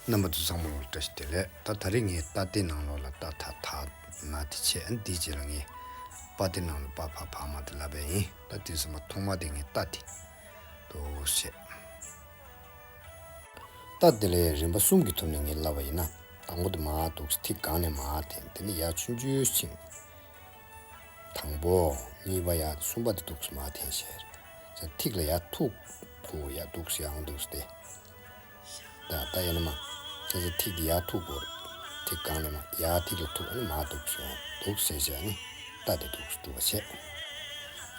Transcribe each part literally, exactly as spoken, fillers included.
རྣམ་པ་ཚོ་ཚང་མ་ལ་བཀྲ་ཤིས་བདེ་ལེགས། ད་ད་རེས་ངས་ཏ་སྡེ་ནང་ལོགས་ལ་ཏ་ཐ་ད་ན་དེ་བྱས། ཨ་ནི་དེའི་རྗེས་ལ་ངས་པ་སྡེ་ནང་ལ་པ་ཕ་བ་མ་དེ་ལབ་པ་ཡིན། ད་དེ་ཚང་མ་ཐོག་མ་དེ་ངས་ཏ་དེ་འདུག་བྱས། ཏ་དེ་ལ་རིམ་པ་གསུམ་གྱི་ཐོག་ནས་ངས་ལབ་པ་ཡིན་ན། དང་པོ་དེ་མར་འདུག་ཐིག་སྒང་ནས་མར་འཐེན། དེ་ནས་ཡར་ཆུང་ཆུང་ཕྱིན། དང་པོ། གཉིས་པ། ཡར་གསུམ་པ་དེ་འདུག་མར་འཐེན་བྱས། ཐིག་ལ་ཡར་ཐུག་གོ། ཡར་འདུག་ཡང་འདུག་སྟེ། ད་ད་ཡིན་ན་མ། ཁྱེད་ཚོ་ཐིག་དེ་ཡར་ཐུག་གོ། ཐིག་སྒང་ནས་མར་ཡར་ཐིག་ལ་ཐུག། ཨ་ནི་མར་འདུག་སོང་། འདུག་ཟེར་བྱས། ཨ་ནི་ཏ་དེ་འདུག་འདུག་པ་བྱས།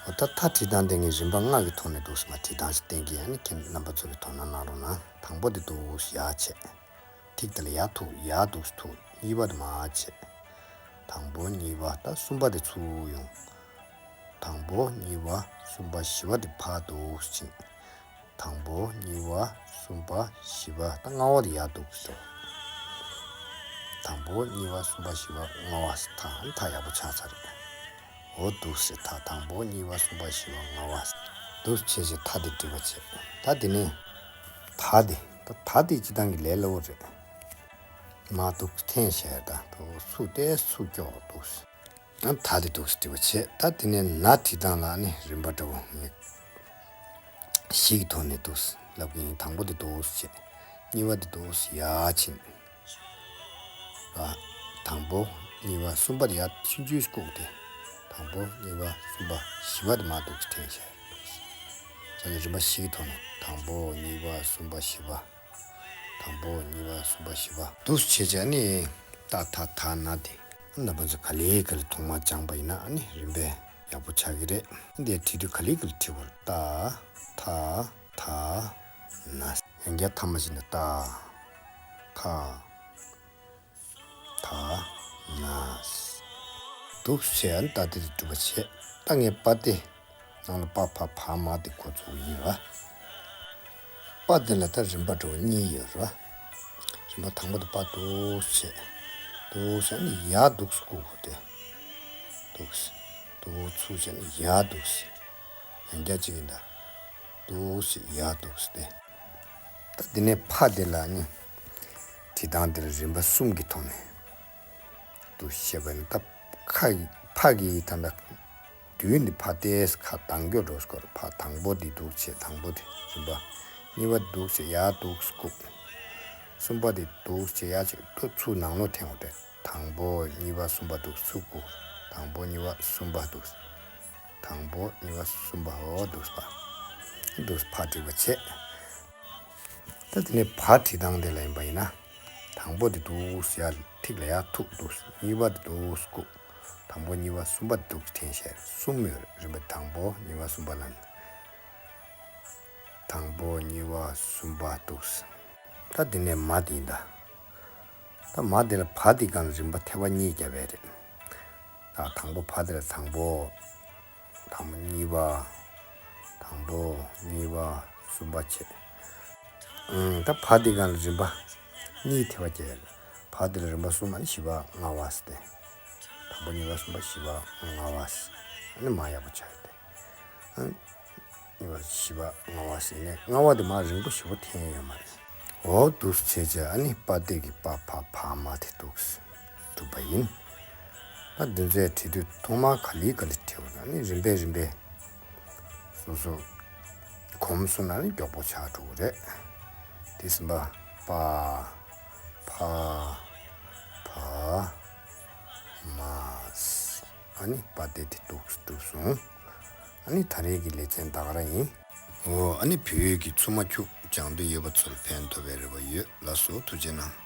འོ་ད་ཐ་བྲིས་སྟངས་དེ་ངས་རིམ་པ་ལྔ་གི་ཐོག་ནས་འདུག་མར་བྲིས་སྟངས་ཤིག་བསྟན་གྱི། ཨ་ནི་ཁྱེད་རྣམ་པ་ཚོ་གིས་དོ་སྣང་གནང་རོགས་གནང་། དང་པོ་དེ་འདུག་ཡར་བྱས། ཐིག་དེ་ལ་ཡར་ཐུག། ཡར་འདུག་ཐུག། གཉིས་པ་དེ་མར་བྱས། དང་པོ། གཉིས་པ། ད་གསུམ་པ་དེ་ཚུར་ཡོང་། དང་པོ། གཉིས་པ། གསུམ་པ། བཞི་པ་དེ་ཕར་འདུག་ཕྱིན། དང་པོ། གཉིས་པ། གསུམ་པ། བཞི་པ། ད་ལྔ་པ་དེ་ཡར་འདུག་འགྲོ། དང་པོ། གཉིས་པ། གསུམ་པ། བཞི་པ། ལྔ་པ། ད་ད་ཡག་པོ་ཆགས་ཚར་རེད། འོ་འདུག་སེ། ད་དང་པོ། གཉིས་པ། གསུམ་པ། བཞི་པ། ལྔ་པ། འདུག་བྱས་བྱས་ཐ་དེ་འབྲི་བ་བྱས། ད་དེ་ནས་ད་དེ། ད་ད་དེ་སྤྱིར་བཏང་གི་ལས་སླ་པོ་རེད། མར་འདུག་འཐེན་བྱས། ད་འདུག་ཚུར་ཏོག་ཙམ་ཚུར་ཀྱོག་འདུག་ཨ་ད་དེ་འདུག་སེ་འབྲི་བ་བྱས། ད་དེ་ནས་ན་བྲིས་སྟངས་ལ་ནི་རིམ་པ་འདྲ་བོ་ངས་བཞི་གི་ཐོག་ནས་འདུག་སེ་ལབ་གི་ཡིན། དང་པོ་དེ་འདུག་སེ་བྱས། གཉིས་པ་དེ་འདུག་སེ་ཡར་ཕྱིན། ཨ། དང་པོ། གཉིས་པ། གསུམ་པ་དེ་ཡར་ཆུང་ཆུང་བཀུག་སྟེ། དང་པོ། གཉིས་པ། གསུམ་པ། བཞི་པ་དེ་མར་འདུག་སེ་འཐེན་བྱས། ད་ནི་རིམ་པ་བཞི་གི་ཐོག་ནས། དང་པོ། གཉིས་པ། གསུམ་པ། བཞི་པ། དང་པོ། གཉིས་པ། གསུམ་པ། བཞི་པ། འདུག་སེ་བྱས་བྱས་ནི་ཏ་ཐ་ད་ན་དེ། རྣམ་པ་ཚོ་ག་ལེ་ག་ལེ་ཐོག་མར་སྦྱངས་པ་ཡིན་ན། ཨ་ནི་རིམ་པས་ཡག་པོ་ཆགས་ཀྱི་རེད། འདི་བྲིས་དུས་ག་ལེ་ག་ལེ་བྲིས་དགོས། ཏ་ཐ་ད་ན། ཡང་བསྐྱར་ཐ་མ་བྱས་ནས་ཏ་ཐ་ད་ན། འདུག་སེ་བྱས། ཨ་ནི་ཏ་སྡེ་དེ་འགྲུབ་པ་བྱས། ད་ངས་པ་སྡེ་ནང་ལ་པ་ཕ་བ་མ་དེ་འགོ་བཙུགས་ཡིན་ར། པ་སྡེ་ལ་ད་རིམ་པ་འདྲ་བོ་གཉིས་ཡོད་ར། རིམ་པ་དང་པོ་དེ་པ་འདུག་སེ་བྱས། འདུག་སེ་བྱས་ནས་ཡར་འདུག་སེ་བཀུག་དགོས་ཏེ། འདུག་སེ། འདུག་ཚུར་བྱས་ནས་ཡར་འདུག་སེ། ཡང་བསྐྱར་གཅིག་ཡིན་ད། འདུག་སེ་ཡར་འདུག་སེ་སྟེ། ད་དེ་ནས་ཕ་སྡེ་ལ་ནི་བྲིས་སྟངས་དེ་ལ་རིམ་པ་གསུམ་གྱི་ཐོག་ནས་འདུག་སེ་བྱས་པ་ཡིན། ད་ཁ་ཡི་ཕ་གི་ད་ལྟ་དུས་འདི་ཕར་ཏོག་ཙམ་ཁ་གདངས་སྐྱོ་འགྲོ་སྐོར། ཕ་དང་པོ་འདི་འདུག་སེ་བྱས། དང་པོ་དེ་རིམ་པ། གཉིས་པ་འདུག་སེ་ཡར་འདུག་སེ་བཀུག། གསུམ་པ་དེ་འདུག་སེ་ཡར་ཅིག་ཏོག་ཙམ་ནང་ལོགས་འཐེན་འོ་དེ། དང་པོ། གཉིས་པ། གསུམ་པ་འདུག་སེ་བཀུག། དང་པོ། གཉིས་པ། གསུམ་པ་འདུག་སེ། དང་པོ། གཉིས་པ། གསུམ་པ། འོ་འདུག་སེ་པ། འདུག་སེ་ཕ་བྲིས་པ་བྱས། ད་དེ་ནས་བ་བྲིས་སྟངས་དེ་ལ་ཡིན་པ་ཡིན་ན། དང་པོ་དེ་འདུག་སེ་ཡར་ཐིག་ལ་ཡར་ཐུག་འདུག་སེ། གཉིས་པ་དེ་འདུག་སེ་བཀུག། དང་པོ། གཉིས་པ། གསུམ་པ་འདུག་སེ་འཐེན་བྱས། གསུམ་ཡོད་རེད། རིམ་པ་དང་པོ། གཉིས་པ། གསུམ་པ་ལ་ནི། དང་པོ། གཉིས་པ། གསུམ་པ་འདུག་སེ། ད་དེ་ནས་མ་དེ་ཡིན་ད། ད་མ་དེ་ལ་བ་དེ་སྒང་ལ་རིམ་པ་ཐེ་བ་གཉིས་བརྒྱབ་པ་རེད། ད་དང་པོ་བ་དེ་ལ་དང་པོ། དང་པོ། གཉིས་པ། དང་པོ། གཉིས་པ། གསུམ་པ་བྱས། ཨང་། ད་བ་དེ་སྒང་ལ་རིམ་པ་གཉིས་ཐེ་བ་བརྒྱབ་ཡོད། བ་དེ་ལ་རིམ་པ་གསུམ། ཨ་ནི་བཞི་པ། ལྔ་པ་ཟེར་ཏེ། དང་པོ། གཉིས་པ། གསུམ་པ། བཞི་པ། ལྔ་པ་ཟེར། ཨ་ནི་མ་ཡག་པོ་ཆགས་ཡོད་དེ། ཨ་ནི་གཉིས་པ། བཞི་པ། ལྔ་པ་ཟེར་ནས་ལྔ་པ་དེ་མར་རིང་པོ་ཞེ་པོ་འཐེན་ཡོད་མ་རེད། འོ་འདུག་སེ་བྱས་བྱས། ཨ་ནི་པ་སྡེ་གི་པ་ཕ་བ་མ་དེ་འདུག་སེ་གྲུབ་པ་ཡིན། ད་འདི་ཚོའི་བྲིས་དུས་ཐོག་མར་ག་ལེ་ག་ལེ་བྲིས་པ་ཡིན་ན། ཨ་ནི་རིམ་པས་རིམ་པས་སོ་སོ་གོམས་སོང་ན་ནི་མགྱོགས་པོ་ཆགས་འགྲོ་གི་རེད། དེ་ཟིན་པ། པ། ཕ། བ། མ། ཨ་ནི་པ་སྡེ་དེ་འདུག་སེ་གྲུབ་སོང་། ཨ་ནི་ད་རེས་ཀྱི་ལེ་ཚན་ད་ག་རང་ཡིན། འོ། ཨ་ནི་བོད་ཡིག་གི་ཚུགས་མ་འཁྱུག་སྦྱང་འདོད་ཡོད་པ་ཚོར་ཕན་ཐོགས་པའི་རེ་བ་ཡོད། ལགས་སོ། ཐུགས་རྗེ་གནང་།